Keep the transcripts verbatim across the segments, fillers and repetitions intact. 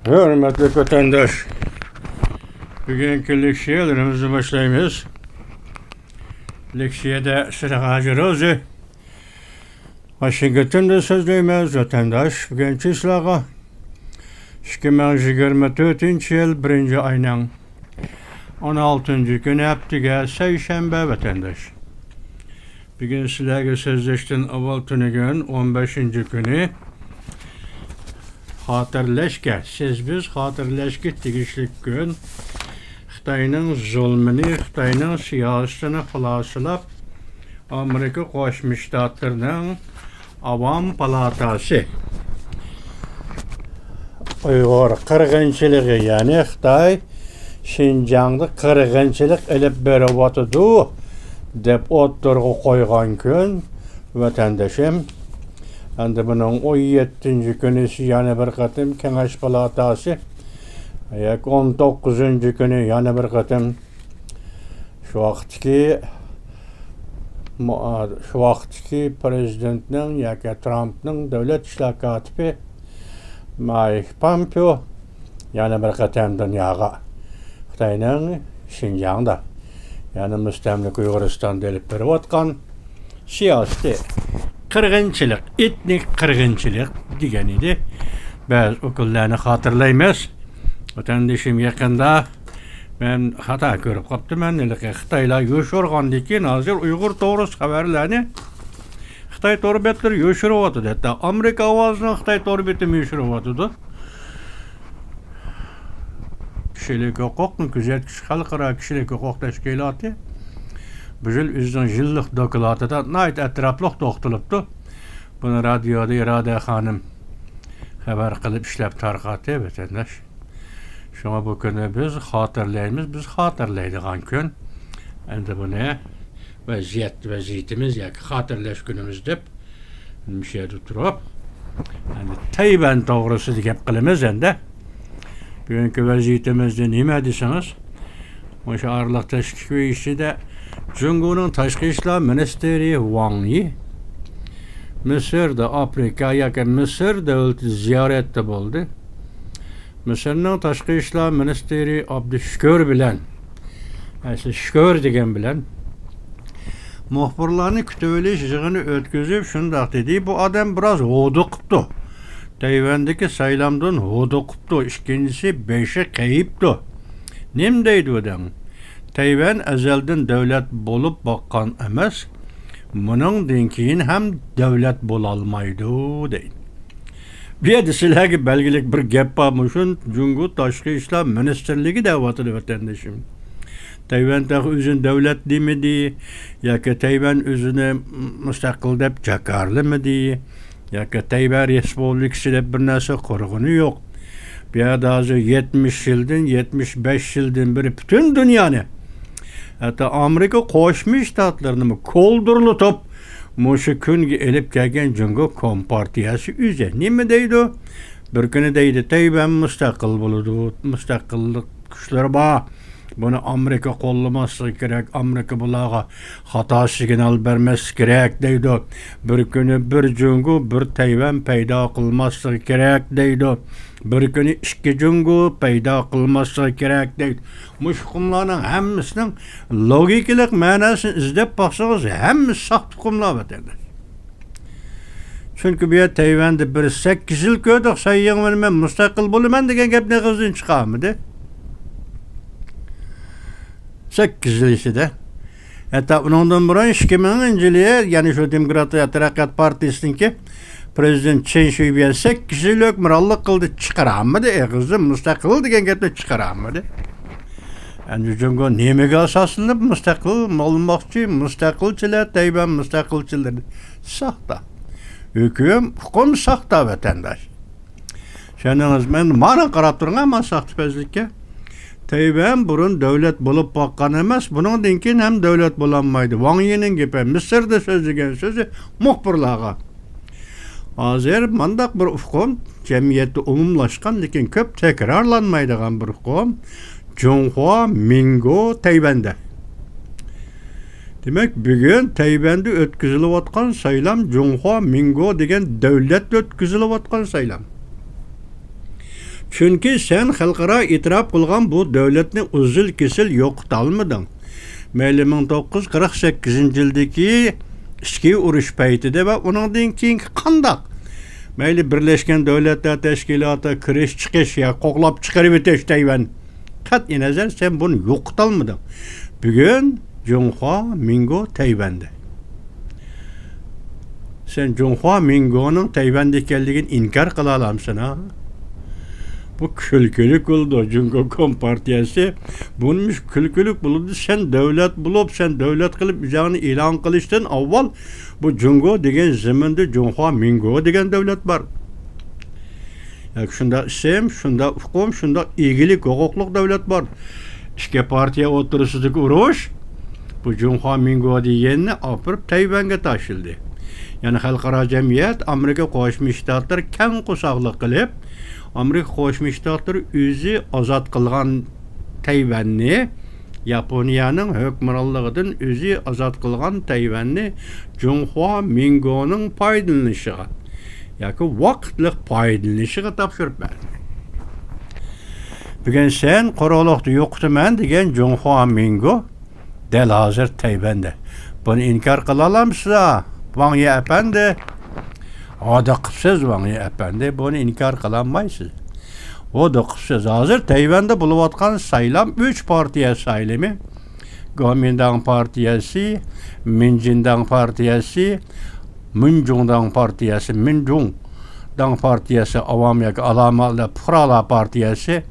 ھۆرمەتلىك ۋەتەنداش، بۈگۈنكى لېكسىيەلىرىمىزنى باشلايمىز. لېكسىيەدە سىرغاجى روزى، ۋاشىنگتوندىن سۆزلەيمىز. ۋەتەنداش، بۈگۈن چىسلاغا، ئىككى مىڭ يىگىرمە تۆتىنچى يىل بىرىنچى ئاينىڭ ئون ئالتىنچى كۈنى، ھەپتىگە سەيشەنبە، ۋەتەنداش. بۈگۈن سىلەرگە سۆزلەشتىن ئاۋۋال تۈنۈگۈن ئون بەشىنچى كۈنى خاتىرىلەشكە، سىز بىز خاتىرىلەشكە تېگىشلىك كۈن. خىتاينىڭ زۇلمىنى، خىتاينىڭ سىياسىتىنى خۇلاسىلاپ، ئامېرىكا قوشما شتاتلىرىنىڭ ئاۋام پالاتاسى ئۇيغۇر قىرغىنچىلىقى، يەنى خىتاي شىنجاڭدا قىرغىنچىلىق ئېلىپ بېرىۋاتىدۇ دەپ ئوتتۇرىغا قويغان كۈن، ۋەتەندىشىم. ئەمدى بۇنىڭ ئون يەتتىنچى كۈنى يەنە بىر قېتىم كېڭەش پالاتاسى، ياكى ئون توققۇزىنچى كۈنى يەنە بىر قېتىم شۇ ۋاقىتتىكى، شۇ ۋاقىتتىكى پىرېزىدېنتنىڭ ياكى ترامپنىڭ دۆلەت ئىشلار كاتىپى مايك پامپېئو يەنە بىر قېتىم دۇنياغا خىتاينىڭ شىنجاڭدا، يەنى مۇستەملىكە ئۇيغۇرىستاندا ئېلىپ بېرىۋاتقان سىياسىتى قىرغىنچىلىق، ئېتنىك قىرغىنچىلىق دېگەن ئىدى. بەزى ئۇكۇللارنى خاتىرىلەيمىز. ۋەتەندىشىم يېقىندا مەن خاتا كۆرۈپ قاپتىمەن. ھېلىقى خىتايلار يوشۇرغاندىن كېيىن، ھازىر ئۇيغۇر توغرىسى خەۋەرلەرنى خىتاي تور بەتلىرى يوشۇرۇۋاتىدۇ. ھەتتا ئامېرىكا ئاۋازىنىڭ خىتاي تور بېتىمۇ يوشۇرۇۋاتىدۇ. كىشىلىك ھوقۇقنى كۆزەتكۈچى خەلقئارا كىشىلىك ھوقۇق تەشكىلاتى بۇ يىل ئۆزىنىڭ يىللىق دوكلاتىدا ناھايىتى ئەتراپلىق توختىلىپتۇ. بۇنى رادىيودا ئىرادە خانىم خەۋەر قىلىپ ئىشلەپ تارقاتتى، ۋەتەنداش. شۇڭا بۇ كۈننى بىز خاتىرىلەيمىز، بىز خاتىرىلەيدىغان كۈن. ئەمدى بۇنى ۋەزىيەت، ۋەزىيىتىمىز ياكى خاتىرىلەش كۈنىمىز دەپ مۇشۇ يەردە تۇرۇپ، ئەمدى تەيۋەن توغرىسىدا گەپ قىلىمىز ئەمدى. بۈگۈنكى ۋەزىيىتىمىزدە نېمە دېسىڭىز، مۇشۇ ئارىلىق تەشكىل ئىچىدە جۇڭگونىڭ تاشقى ئىشلار مىنىستىرى ۋاڭ يى مىسىردا، ئافرىقا ياكى مىسىر دۆلىتىدە زىيارەتتە بولدى. مىسىرنىڭ تاشقى ئىشلار مىنىستىرى ئابدۇشۈكۈر بىلەن، ئەسلى شۈكۈر دېگەن بىلەن، مۇخبىرلارنى كۈتۈۋېلىش يىغىنى ئۆتكۈزۈپ، شۇنداق دېدى، بۇ ئادەم بىراز ھودۇقۇپتۇ. تەيۋەندىكى سايلامدىن ھودۇقۇپتۇ. ئىككىنچىسى، بېشى قېيىپتۇ. نېمە دەيدۇ دەڭ؟ تەيۋەن ئەزەلدىن دۆلەت بولۇپ باققان ئەمەس، بۇنىڭدىن كېيىن ھەم دۆلەت بولالمايدۇ، دەيدۇ. بۇ يەردە سىلەرگە بەلگىلىك بىر گەپ بار، مۇشۇ جۇڭگو تاشقى ئىشلار مىنىستىرلىكى دەۋاتىدۇ، ۋەتەندىشىم. تەيۋەن تېخى ئۆزىنى دۆلەت دېمىدى ياكى تەيۋەن ئۆزىنى مۇستەقىل دەپ جاكارلىمىدى ياكى تەيۋەن رېسپۇبلىكىسى دەپ بىر نەرسە قۇرغىنى يوق. بۇ يەردە ھازىر يەتمىش يىلدىن، يەتمىش بەش يىلدىن بېرى پۈتۈن دۇنيانى، ھەتتا ئامېرىكا قوشما شتاتلىرىنىمۇ كولدۇرلىتىپ، مۇشۇ كۈنگە ئېلىپ كەلگەن جۇڭگو كومپارتىيەسى ئۆزى. نېمە دەيدۇ؟ بىر كۈنى دەيدۇ، تەيۋەن مۇستەقىل بولىدۇ، مۇستەقىللىق كۈچلىرى بار. بۇنى ئامېرىكا قوللىماسلىقى كېرەك، ئامېرىكا بۇلارغا خاتا سىگنال بەرمەسلىكى كېرەك دەيدۇ. بىر كۈنى بىر جۇڭگو، بىر تەيۋەن پەيدا قىلماسلىقى كېرەك دەيدۇ. بىر كۈنى ئىككى جۇڭگو پەيدا قىلماسلىقى كېرەك دەيدۇ. مۇشۇ ئۇقۇملارنىڭ ھەممىسىنىڭ لوگىكىلىق مەناسىنى ئىزدەپ باقسىڭىز، ھەممىسى ساختا ئۇقۇملار، ۋەتەنداش. چۈنكى بۇ يەر تەيۋەندە بىر سەككىز يىل كۆردۇق، سەن يېڭى مەن مۇستەقىل بولىمەن دېگەن گەپنى ئېغىزدىن چىقارمىدى. سەككىز يىل ئىچىدە. ھەتتا ئۇنىڭدىن بۇرۇن ئىككى مىڭىنچى يىلى، يەنى شۇ دېموكراتىيە تەرەققىيات پارتىيىسىنىڭكى پرېزىدېنت چېن شۈيبيەن سەككىز يىل ھۆكۈمرانلىق قىلدى، چىقىرالمىدى ئېغىزدىن، مۇستەقىل دېگەن گەپنى چىقىرالمىدى. ئەمدى جۇڭگو نېمىگە ئاساسلىنىپ مۇستەقىل بولماقچى؟ مۇستەقىلچىلەر، تەيۋەن مۇستەقىلچىلىرى ساختا. ھۆكۈم، ئۇقۇم ساختا، ۋەتەنداش. چۈشەندىڭىزمۇ؟ ئەمدى مانا قاراپ تۇرۇڭ، مانا ساختىپەزلىككە. تەيۋەن بۇرۇن دۆلەت بولۇپ باققان ئەمەس، بۇنىڭدىن كېيىن ھەم دۆلەت بولالمايدۇ. ۋاڭ يىنىڭ گېپى، مىسىردا سۆزلىگەن سۆزى مۇخبىرلارغا. ھازىر مانداق بىر ئۇقۇم جەمئىيەتتە ئومۇملاشقان، لېكىن كۆپ تەكرارلانمايدىغان بىر ئۇقۇم. جۇڭخۇا مىڭگو تەيۋەندە. دېمەك، بۈگۈن تەيۋەندە ئۆتكۈزۈلۈۋاتقان سايلام جۇڭخۇا مىڭگو دېگەن دۆلەتتە ئۆتكۈزۈلۈۋاتقان سايلام. چۈنكى سەن خەلقئارا ئېتىراپ قىلغان بۇ دۆلەتنى ئۈزۈل-كېسىل يوقىتالمىدىڭ. مەيلى مىڭ توققۇز يۈز قىرىق سەككىزىنچى يىلدىكى ئىچكى ئۇرۇش پەيتىدە ۋە ئۇنىڭدىن كېيىنكى قانداق، مەيلى بىرلەشكەن دۆلەتلەر تەشكىلاتىغا كىرىش چىقىش يا قوغلاپ چىقىرىۋېتىش تەيۋەن. قەتئىينەزەر، سەن بۇنى يوقىتالمىدىڭ. بۈگۈن جۇڭخۇا مىڭگو تەيۋەندە. سەن جۇڭخۇا مىڭگونىڭ تەيۋەندە ئىكەنلىكىنى ئىنكار قىلالامسەن ھا؟ بۇ كۈلكىلىك بولىدۇ. جۇڭگو كومپارتىيەسى بۇنىمۇ كۈلكىلىك بولىدۇ. سەن دۆلەت بولۇپ، سەن دۆلەت قىلىپ ئۆزۈڭنى ئېلان قىلىشتىن ئاۋۋال بۇ جۇڭگو دېگەن زېمىندا جۇڭخۇا مىڭگو دېگەن دۆلەت بار. ياكى شۇنداق ئىسىم، شۇنداق ئۇقۇم، شۇنداق ئىگىلىك ھوقۇقلۇق دۆلەت بار. ئىككى پارتىيە ئوتتۇرىسىدىكى ئۇرۇش بۇ جۇڭخۇا مىڭگو دېگەننى ئاپىرىپ تەيۋەنگە تاشلىدى. يەنى خەلقئارا جەمئىيەت، ئامېرىكا قوشما شتاتلىرى كەڭ قورساقلىق قىلىپ، ئامېرىكا قوشما شتاتلىرى ئۆزى ئازاد قىلغان تەيۋەننى، ياپونىيەنىڭ ھۆكۈمرانلىقىدىن ئۆزى ئازاد قىلغان تەيۋەننى جۇڭخۇا مىڭگونىڭ پايدىلىنىشىغا ياكى ۋاقىتلىق پايدىلىنىشىغا تاپشۇرۇپ بەردى. بۈگۈن سەن قۇرۇقلۇقتا يوقىتىمەن دېگەن جۇڭخۇا مىڭگو دەل ھازىر تەيۋەندە. بۇنى ئىنكار قىلالامسىز ھا، ۋاڭ يى ئەپەندى؟ ھادا قىپسىز، ۋاڭ يى ئەپەندى، بۇنى ئىنكار قىلالمايسىز. ھادا قىپسىز. ھازىر تەيۋەندە بولۇۋاتقان سايلام ئۈچ پارتىيە سايلىمى. گومىنداڭ پارتىيەسى، مىنجىنداڭ پارتىيەسى، مىنجۇڭداڭ پارتىيەسى، مىنجۇڭداڭ پارتىيەسى، ئاۋام ياكى ئالامەتلەر پۇقرالار پارتىيەسى،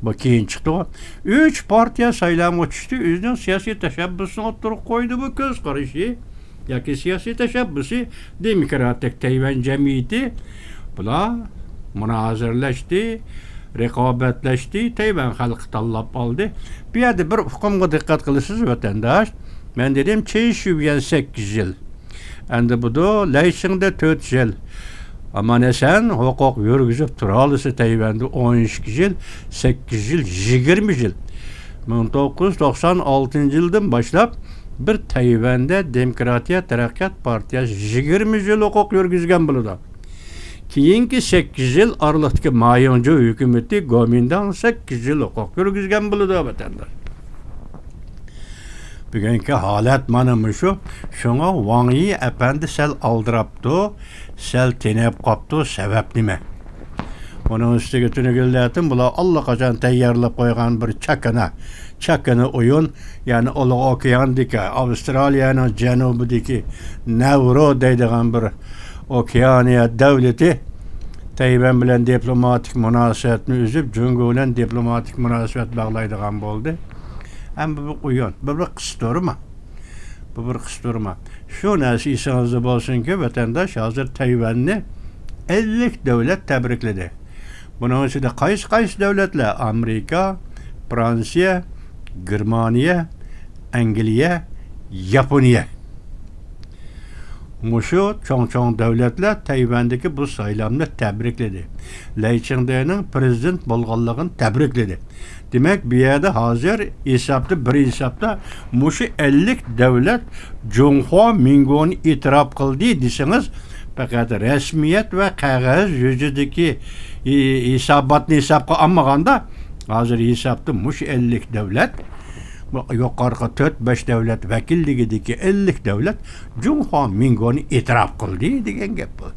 بۇ كېيىن چىقتىغۇ. ئۈچ پارتىيە سايلامغا چۈشتى، ئۆزىنىڭ سىياسىي تەشەببۇسىنى ئوتتۇرىغا قويدى. بۇ كۆز قارىشى ياكى سىياسىي تەشەببۇسى. دېموكراتىك تەيۋەن جەمئىيىتى، بۇلار مۇنازىرىلەشتى، رىقابەتلەشتى، تەيۋەن خەلقى تاللاپ ئالدى. بۇ يەردە بىر ئۇقۇمغا دىققەت قىلىسىز، ۋەتەنداش. مەن دېدىم، چېن شۈيۈەن سەككىز يىل. ئەمدى بۇدۇ لەي چىڭدە تۆت يىل. ئامان ئېسەن ھوقۇق يۈرگۈزۈپ تۇرالىسى تەيۋەندە ئون ئىككى يىل، سەككىز يىل، يىگىرمە يىل. مىڭ توققۇز يۈز توقسان ئالتىنچى يىلدىن باشلاپ بىر تەيۋەندە دېموكراتىيە تەرەققىيات پارتىيەسى يىگىرمە يىل ھوقۇق يۈرگۈزگەن بولىدۇ. كېيىنكى سەككىز يىل ئارىلىقتىكى مايىڭجۇ ھۆكۈمىتى گومىنداڭ سەككىز يىل ھوقۇق يۈرگۈزگەن بولىدۇ، ۋەتەنداش. بۈگۈنكى ھالەت مانا مۇشۇ. شۇڭا ۋاڭ يى ئەپەندى سەل ئالدىراپتۇ، سەل تېنەپ قاپتۇ. سەۋەب نېمە؟ ئۇنىڭ ئۈستىگە تۈنۈگۈنلەردىن بۇلار ئاللىقاچان تەييارلاپ قويغان بىر چاكىنا، چاكىنا ئويۇن، يەنى ئۇلۇغ ئوكياندىكى، ئاۋسترالىيەنىڭ جەنۇبىدىكى نەۋرۇ دەيدىغان بىر ئوكيانىيە دۆلىتى تەيۋەن بىلەن دىپلوماتىك مۇناسىۋەتنى ئۈزۈپ، جۇڭگو بىلەن دىپلوماتىك مۇناسىۋەت باغلايدىغان بولدى. ئەمما بۇ بىر ئويۇن، بۇ بىر قىستۇرما. بۇ بىر قىستۇرما. شۇ نەرسە ئېسىڭىزدە بولسۇنكى، ۋەتەنداش، ھازىر تەيۋەننى ئەللىك دۆلەت تەبرىكلىدى. بۇنىڭ ئىچىدە قايسى-قايسى دۆلەتلەر؟ ئامېرىكا، فرانسىيە، گېرمانىيە، ئەنگلىيە، ياپونىيە. مۇشۇ چوڭ-چوڭ دۆلەتلەر تەيۋەندىكى بۇ سايلامنى تەبرىكلىدى. لەي چىڭدېنىڭ پىرېزىدېنت بولغانلىقىنى تەبرىكلىدى. دېمەك، بۇ يەردە ھازىر ھېسابتا، بىر ھېسابتا مۇشۇ ئەللىك دۆلەت جۇڭخۇا مىڭگونى ئېتىراپ قىلدى دېسىڭىز، پەقەت رەسمىيەت ۋە قەغەز يۈزىدىكى ھېساباتنى ھېسابقا ئالمىغاندا، ھازىر ھېسابتا مۇشۇ ئەللىك دۆلەت، بۇ يۇقىرىقى تۆت بەش دۆلەت ۋەكىللىكىدىكى ئەللىك دۆلەت جۇڭخۇا مىڭگونى ئېتىراپ قىلدى دېگەن گەپ بۇ.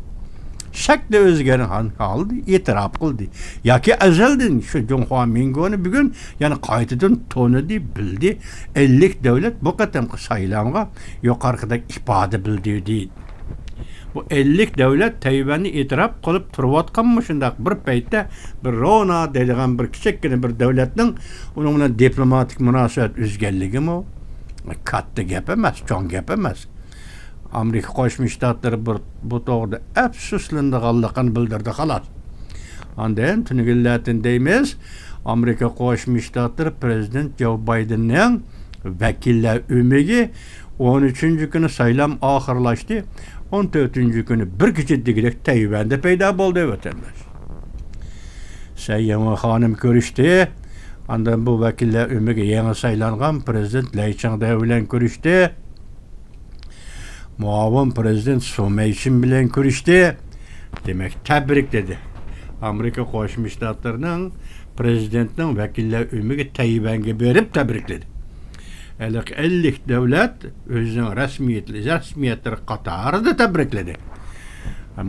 شەكلى ئۆزگەرگەن ھالدا ئېتىراپ قىلدى. ياكى ئەزەلدىن شۇ جۇڭخۇا مىڭگونى بۈگۈن يەنە قايتىدىن تونۇدى، بىلدى. ئەللىك دۆلەت بۇ قېتىمقى سايلامغا يۇقىرىقىدەك ئىپادە بىلدۈردى. بۇ ئەللىك دۆلەت تەيۋەننى ئېتىراپ قىلىپ تۇرۇۋاتقان مۇشۇنداق بىر پەيتتە، بىر رونا دەيدىغان بىر كىچىككىنە بىر دۆلەتنىڭ ئۇنىڭ بىلەن دىپلوماتىك مۇناسىۋەت ئۈزگەنلىكىمۇ كاتتا گەپ ئەمەس، چوڭ گەپ ئەمەس. ئامېرىكا قوشما شتاتلىرى بۇ، بۇ توغرىدا ئەپسۇسلىنىدىغانلىقىنى بىلدۈردى، خالاس. ئاندىن تۈنۈگۈنلەردىن دەيمىز، ئامېرىكا قوشما شتاتلىرى پىرېزىدېنت جو بايدېننىڭ ۋەكىللەر ئۆمىكى ئون ئۈچىنچى كۈنى سايلام ئاخىرلاشتى. ئون تۆتىنچى كۈنى بىر كېچە دېگۈدەك تەيۋەندە پەيدا بولدى، ۋەتەنداش. سەي يىڭۋېن خانىم كۆرۈشتى. ئاندىن بۇ ۋەكىللەر ئۆمىكى يېڭى سايلانغان پىرېزىدېنت لەي چىڭدې بىلەن كۆرۈشتى. مۇئاۋىن پىرېزىدېنت سۇ مەيچىن بىلەن كۆرۈشتى. دېمەك، تەبرىكلىدى. ئامېرىكا قوشما شتاتلىرىنىڭ پرېزىدېنتىنىڭ ۋەكىللەر ئۆمىكى تەيۋەنگە بېرىپ تەبرىكلىدى. ھېلىقى ئەللىك دۆلەت ئۆزىنىڭ رەسمىيەت-، رەسمىيەتلىرى قاتارىدا تەبرىكلىدى.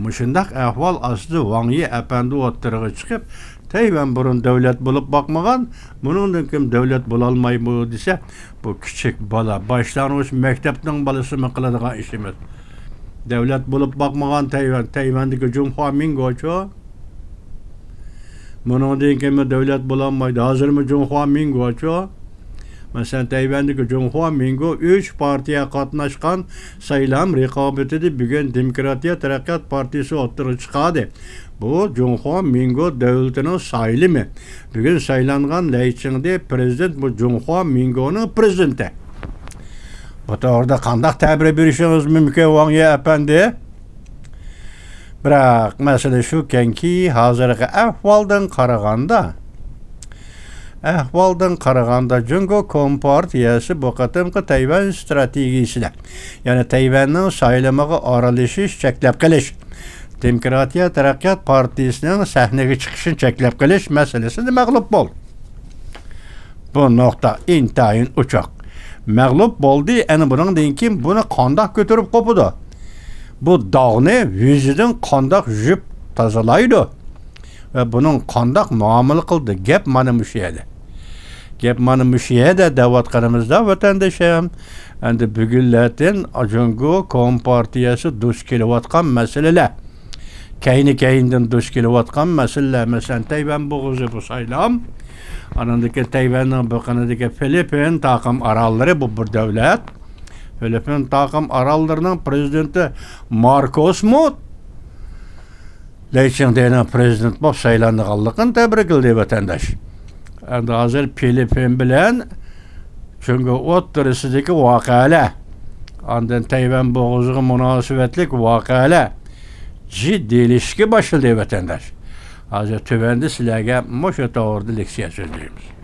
مۇشۇنداق ئەھۋال ئاستىدا ۋاڭ يى ئەپەندى ئوتتۇرىغا چىقىپ، تەيۋەن بۇرۇن دۆلەت بولۇپ باقمىغان، بۇنىڭدىن كېيىن دۆلەت بولالمايدۇ دېسە، بۇ كىچىك بالا، باشلانغۇچ مەكتەپنىڭ بالىسىمۇ قىلىدىغان ئىش ئەمەس. دۆلەت بولۇپ باقمىغان تەيۋەن، تەيۋەندىكى جۇڭخۇا مىڭگوچۇ؟ بۇنىڭدىن كېيىنمۇ دۆلەت بولالمايدۇ. ھازىرمۇ جۇڭخۇا مىڭگوچۇ؟ مەسىلەن، تەيۋەندىكى جۇڭخۇا مىڭگو ئۈچ پارتىيە قاتناشقان سايلام رىقابىتىدە بۈگۈن دېموكراتىيە تەرەققىيات پارتىيىسى ئوتتۇرىغا چىقاردى. بۇ جۇڭخۇا مىڭگو دۆلىتىنىڭ سايلىمى. بۈگۈن سايلانغان لەي چىڭدې پرېزىدېنت بۇ جۇڭخۇا مىڭگونىڭ پرېزىدېنتى. بۇ توغرىدا قانداق تەبىر بېرىشىڭىز مۇمكىن، ۋاڭ يى ئەپەندى؟ بىراق، مەسىلە شۇكەنكى، ھازىرقى ئەھۋالدىن قارىغاندا، ئەھۋالدىن قارىغاندا، جۇڭگو كومپارتىيەسى بۇ قېتىمقى تەيۋەن ستراتېگىيىسىدە، يەنى تەيۋەننىڭ سايلىمىغا ئارىلىشىش چەكلەپ قېلىش، دېموكراتىيە تەرەققىيات پارتىيىسىنىڭ سەھنىگە چىقىشىنى چەكلەپ قېلىش مەسىلىسىدە مەغلۇپ بولدى. بۇ نۇقتا ئىنتايىن ئوچۇق. مەغلۇپ بولدى، ئەنە بۇنىڭدىن كېيىن بۇنى قانداق كۆتۈرۈپ قوپىدۇ؟ بۇ داغنى يۈزىدىن قانداق يۇيۇپ تازىلايدۇ؟ ۋە بۇنىڭ قانداق مۇئامىلە قىلدى؟ گەپ مانا مۇشۇ يەردە. گەپ مانا مۇشۇ يەردە دەۋاتقىنىمىزدا، ۋەتەندىشىم، ئەمدى بۈگۈنلەردىن جۇڭگو كومپارتىيەسى دۇچ كېلىۋاتقان مەسىلىلەر، كەينى-كەينىدىن دۇچ كېلىۋاتقان مەسىلىلەر، مەسىلەن، تەيۋەن بوغۇزى بۇ سايلام، ئانىڭدىن كېيىن تەيۋەننىڭ بۇ قېنىدىكى فىلىپپىن تاقىم ئاراللىرى، بۇ بىر دۆلەت. فىلىپپىن تاقىم ئاراللىرىنىڭ پرېزىدېنتى ماركوسمۇ لەي چىڭدېنىڭ پرېزىدېنت بولۇپ سايلانغانلىقىنى تەبرىكلىدى، ۋەتەنداش. ئەمدى ھازىر فىلىپپىن بىلەن جۇڭگو ئوتتۇرىسىدىكى ۋەقەلەر، ئاندىن تەيۋەن بوغۇزىغا مۇناسىۋەتلىك ۋەقەلەر جىددىيلىشىشكە باشلىدى، ۋەتەنداش. ھازىر تۆۋەندە سىلەرگە مۇشۇ توغرىدا لېكسىيە سۆزلەيمىز.